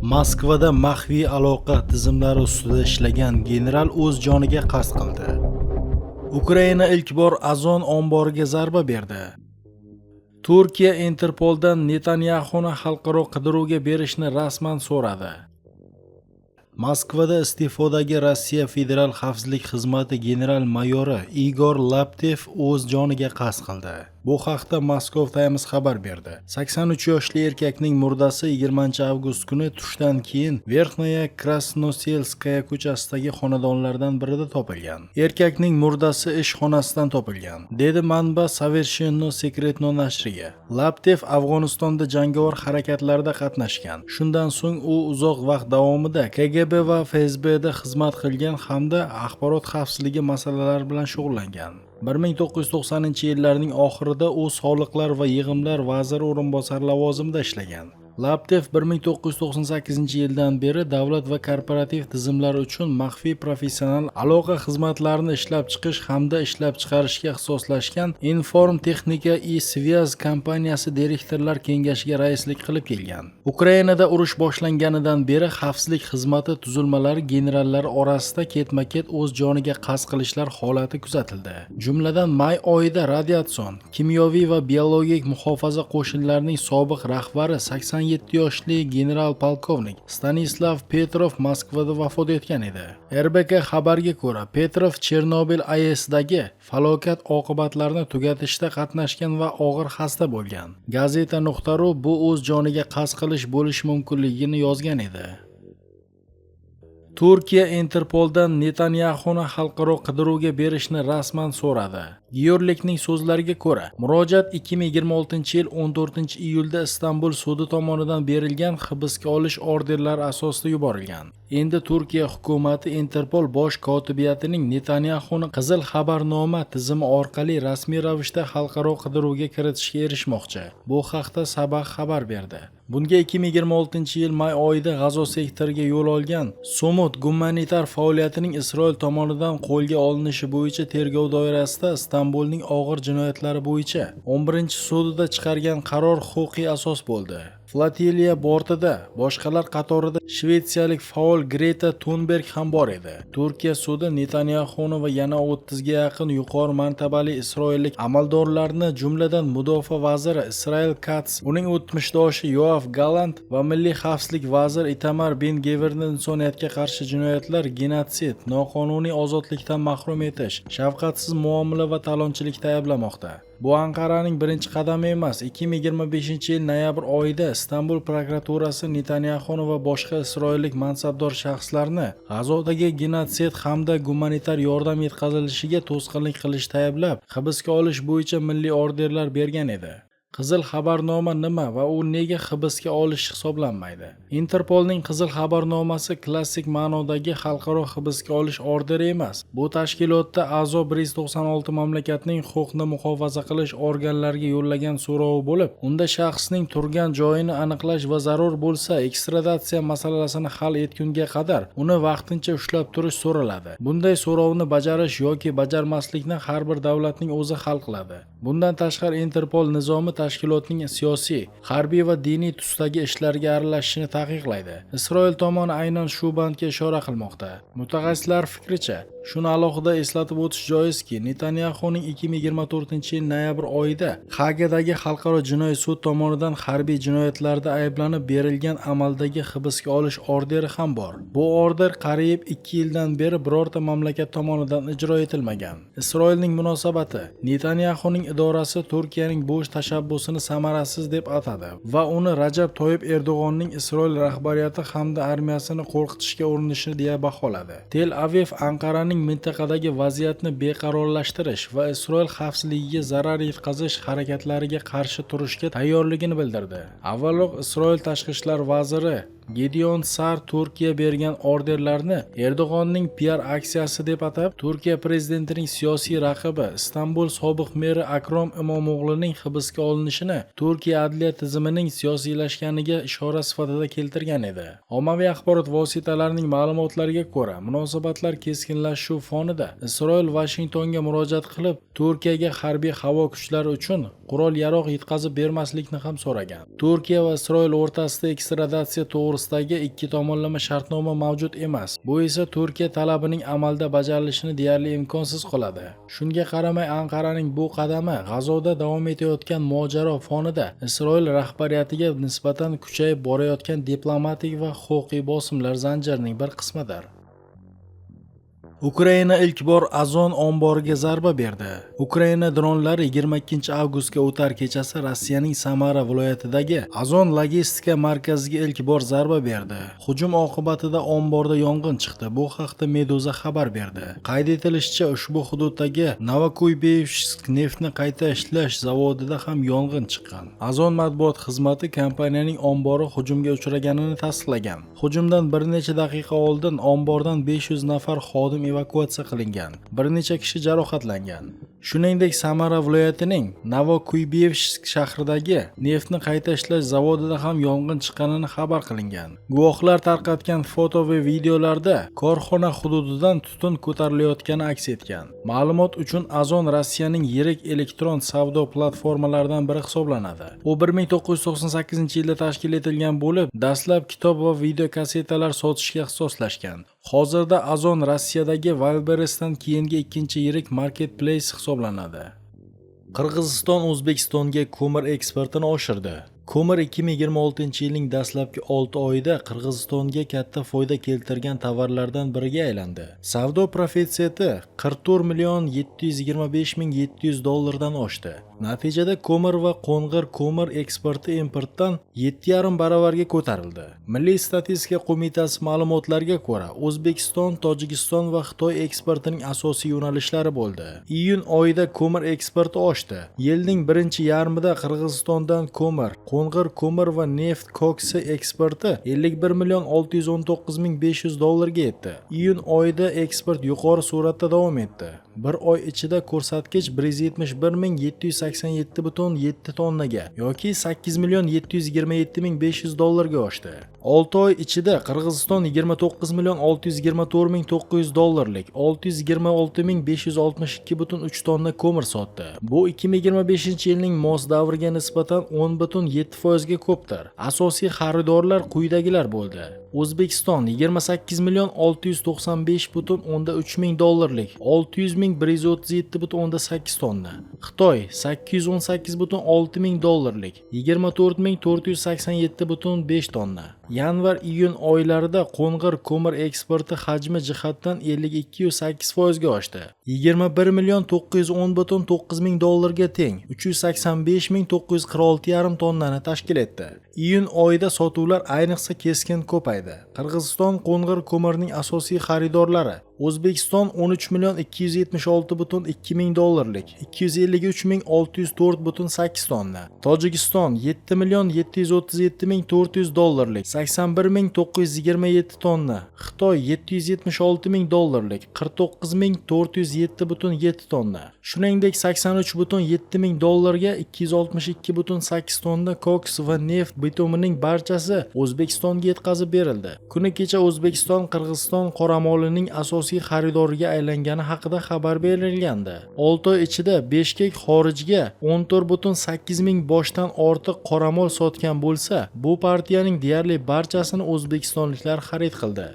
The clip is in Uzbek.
Moskvada maxfiy aloqa tizimlari ustida ishlagan general o'z joniga qasd qildi. Ukraina ilk bor Ozon omboriga zarba berdi. Turkiya Interpoldan Netanyaxuni xalqaro qidiruvga berishni rasman so'radi. Moskvada iste'fodagi Rossiya Federal xavfsizlik xizmati general-mayori Igor Laptev o'z joniga qasd qildi. Bu haqda Moscow Times xabar berdi. 83 yoshli erkakning murdasi 20-avgust kuni tushdan keyin Verxnaya Krasnoselskaya ko'chasidagi xonadonlardan birida topilgan. Erkakning murdasi ish xonasidan topilgan, dedi manba Совершенно секретно nashriga. Laptev Afg'onistonda jangovar harakatlarda qatnashgan. Shundan so'ng u uzoq vaqt davomida KGB va FSBda xizmat qilgan hamda axborot xavfsizligi masalalari bilan shug'ullangan. 1990-yillarning oxirida u soliqlar va yig'imlar vaziri o'rinbosari lavozimida ishlagan. Laptev 1998-yildan beri davlat va korporativ tizimlar uchun maxfiy professional aloqa xizmatlarini ishlab chiqish hamda ishlab chiqarishga ixtisoslashgan Inform Texnika и Связь kompaniyasi direktorlar kengashiga raislik qilib kelgan. Ukrainada urush boshlanganidan beri xavfsizlik xizmati tuzilmalari generallari orasida ketma-ket o'z joniga qasd qilishlar holati kuzatildi. Jumladan, may oyida radiatsion, kimyoviy va biologik muhofaza qo'shinlarining sobiq rahbari 87 yoshli general polkovnik Stanislav Petrov Moskvada vafot etgan edi. RBK xabarga ko'ra, Petrov Chernobil AESdagi falokat oqibatlarini tugatishda qatnashgan va og'ir xasta bo'lgan. Gazeta.ru bu o'z joniga qasd qilish bo'lishi mumkinligini yozgan edi. Turkiya Interpoldan Netanyaxuni xalqaro qidiruvga berishni rasman so'radi. Gyorlikning so'zlariga ko'ra, murojaat 2026-yil 14-iyulda Istanbul sudi tomonidan berilgan hibsga olish orderlari asosida yuborilgan. Endi Turkiya hukumati Interpol bosh kotibiyatining Netanyaxuni qizil xabarnoma tizimi orqali rasmiy ravishda xalqaro qidiruvga kiritishga erishmoqchi. Bu haqda Sabah xabar berdi. Bunga 2026-yil may oyida G'azo sektoriga yo'l olgan Sumud gumanitar faoliyatining Isroil tomonidan qo'lga olinishi bo'yicha tergov doirasida Istanbulning og'ir jinoyatlari bo'yicha 11-sudida chiqargan qaror huquqiy asos bo'ldi. Flotiliya bortida boshqalar qatorida shvetsiyalik faol Greta Thunberg ham bor edi. Turkiya sudi Netanyaxuni va yana 30 ga yaqin yuqori martabali isroillik amaldorlarni, jumladan mudofaa vaziri Israel Katz, uning o'tmishdoshi Yoav Galant va milliy xavfsizlik vaziri Itamar Ben Gevirni insoniyatga qarshi jinoyatlar, genotsid, noqonuniy ozodlikdan mahrum etish, shafqatsiz muomala va talonchilikda ayblamoqda. Bu Anqaraning birinchi qadami emas. 2025-yil noyabr oyida Istanbul prokuraturasi Netanyaxuni va boshqa isroillik mansabdor shaxslarni G'azodagi genotsid hamda gumanitar yordam yetkazilishiga to'sqinlik qilishda ayblab, hibsga olish bo'yicha milliy orderlar bergan edi. Qizil xabarnoma nima va u nega hibsga olish hisoblanmaydi? Interpolning qizil xabarnomasi klassik ma'nodagi xalqaro hibsga olish orderi emas. Bu tashkilotda a'zo 196 mamlakatning huquqni muhofaza qilish organlariga yo'llagan so'rovi bo'lib, unda shaxsning turgan joyini aniqlash va zarur bo'lsa ekstraditsiya masalasini hal etgunga qadar uni vaqtincha ushlab turish so'raladi. Bunday so'rovni bajarish yoki bajarmaslikni har bir davlatning o'zi hal qiladi. Bundan tashqari, Interpol nizomi tashkilotning siyosiy, harbiy va diniy tusdagi ishlarga aralashishini taqiqlaydi. Isroil tomoni aynan shu bandga ishora qilmoqda. Mutaxassislar fikricha, shuni alohida eslatib o'tish joizki, Netanyaxuning 2024-yil noyabr oyida Hagadagi xalqaro jinoiy sud tomonidan harbiy jinoyatlarda ayblanib berilgan amaldagi hibsga olish orderi ham bor. Bu order qariyb 2 yildan beri birorta mamlakat tomonidan ijro etilmagan. Isroilning munosabati: Netanyaxuning idorasi Turkiyaning bu tashabbusini samarasiz deb atadi va uni Rajab Toyib Erdo'g'onning Isroil rahbariyati hamda armiyasini qo'rqitishga urinishi deya baholadi. Tel Aviv Anqaraning mintaqadagi vaziyatni beqarorlashtirish va Isroil xavfsizligiga zarar yetkazish harakatlariga qarshi turishga tayyorligini bildirdi. Avvalroq Isroil tashqi ishlar vaziri Gideon Sar Turkiya bergan orderlarni Erdo'g'onning piar aksiyasi deb atab, Turkiya prezidentining siyosiy raqibi, Istanbul sobiq meri Akrom Imomog'lining hibsga olinishini Turkiya adliya tizimining siyosiylashganiga ishora sifatida keltirgan edi. Ommaviy axborot vositalarining ma'lumotlariga ko'ra, munosabatlar keskinlashuvi fonida Isroil Vashingtonga murojaat qilib, Turkiyaga harbiy havo kuchlari uchun qurol-yarog' yetkazib bermaslikni ham so'ragan. Turkiya va Isroil o'rtasida ekstraditsiya to'g'risida o'rtasidagi ikki tomonlama shartnoma mavjud emas. Bu esa Turkiya talabining amalda bajarilishini deyarli imkonsiz qiladi. Shunga qaramay, Anqaraning bu qadami G'azoda davom etayotgan mojaro fonida Isroil rahbariyatiga nisbatan kuchayib borayotgan diplomatik va huquqiy bosimlar zanjirining bir qismidir. Ukraina ilk bor Ozon omboriga zarba berdi. Ukraina dronlari 22 avgustga o'tar kechasi Rossiyaning Samara viloyatidagi Ozon logistika markaziga ilk bor zarba berdi. Hujum oqibatida omborda yong'in chiqdi. Bu haqda Meduza xabar berdi. Qayd etilishicha, ushbu hududdagi Novokuybishevsk neftni qayta ishlash zavodida ham yong'in chiqqan. Ozon matbuot xizmati kompaniyaning ombori hujumga uchraganini tasdiqlagan. Hujumdan bir necha daqiqa oldin ombordan 500 nafar xodim evakuatsiya qilingan. Bir necha kishi jarohatlangan. Shuningdek, Samara viloyatining Novokuybishevsk shahridagi neftni qayta ishlash zavodida ham yong'in chiqqanini xabar qilingan. Guvohlar tarqatgan foto va videolarda korxona hududidan tutun ko'tarilayotgani aks etgan. Ma'lumot uchun, Ozon Rossiyaning yirik elektron savdo platformalaridan biri hisoblanadi. U 1998-yilda tashkil etilgan bo'lib, dastlab kitob va videokassetalar sotishga ixtisoslashgan. Hozirda Ozon Rossiyadagi Wildberries'dan keyingi ikkinchi yirik marketplace hisoblanadi. Qirg'iziston O'zbekistonga ko'mir eksportini oshirdi. Ko'mir 2026-yilning dastlabki 6 oyida Qirg'izistonga katta foyda keltirgan tovarlardan biriga aylandi. Savdo profitsiti 44 million 725 ming 700 dollardan oshdi. Natijada ko'mir va qo'ng'ir ko'mir eksporti importdan 7,5 baravarga ko'tarildi. Milliy statistika qo'mitasi ma'lumotlariga ko'ra, O'zbekiston, Tojikiston va Xitoy eksportining asosiy yo'nalishlari bo'ldi. Iyun oyida ko'mir eksporti oshdi. Yilning birinchi yarmida Qirg'izistondan ko'mir, qo'ng'ir ko'mir va neft koksi eksporti 51 million 619 ming 500 dollarga yetdi. Iyun oyida eksport yuqori sur'atda davom etdi. Bir oy ichida ko'rsatkich 171 ming 787,7 tonnaga yoki 8 million 727 ming 500 dollarga oshdi. 6 oy ichida Qirg'iziston 29 million 624 ming 900 dollarlik 626 ming 562,3 tonna ko'mir sotdi. Bu 2025-yilning mos davriga nisbatan 10,7% ga ko'pdir. Asosiy xaridorlar quyidagilar bo'ldi: O'zbekiston 28 million 695,3 ming dollarlik 600 ming 137,8 tonna. Xitoy 818,6 ming dollarlik 24 ming 487,5 tonna. Yanvar-iyun oylarida qo'ng'ir ko'mir eksporti hajmi jihatdan 52,8% ga oshdi. 21 million 910,9 ming dollarga teng 385 ming 946,5 tonnani tashkil etdi. Iyun oyida sotuvlar ayniqsa keskin ko'paydi. Qirg'iziston qo'ng'ir ko'mirning asosiy xaridorlari: O'zbekiston 13 million 276,2 ming dollarlik 253 ming 604,8 tonna. Tojikiston 7 million 737 ming 400 dollarlik 81 ming 927 tonna. Xitoy 776 ming dollarlik 49 ming 407,7 tonna. Shuningdek, 83,7 ming dollarga 262,8 tonna koks va neft bitumining barchasi O'zbekistonga yetkazib berildi. Kuni kecha O'zbekiston Qirg'iziston qoramolining asosiy xaridoriga aylangani haqida xabar berilgandi. 6 oy ichida Bishkek xorijga 14,8 ming boshdan ortiq qoramol sotgan bo'lsa, bu partiyaning deyarli barchasini o'zbekistonliklar xarid qildi.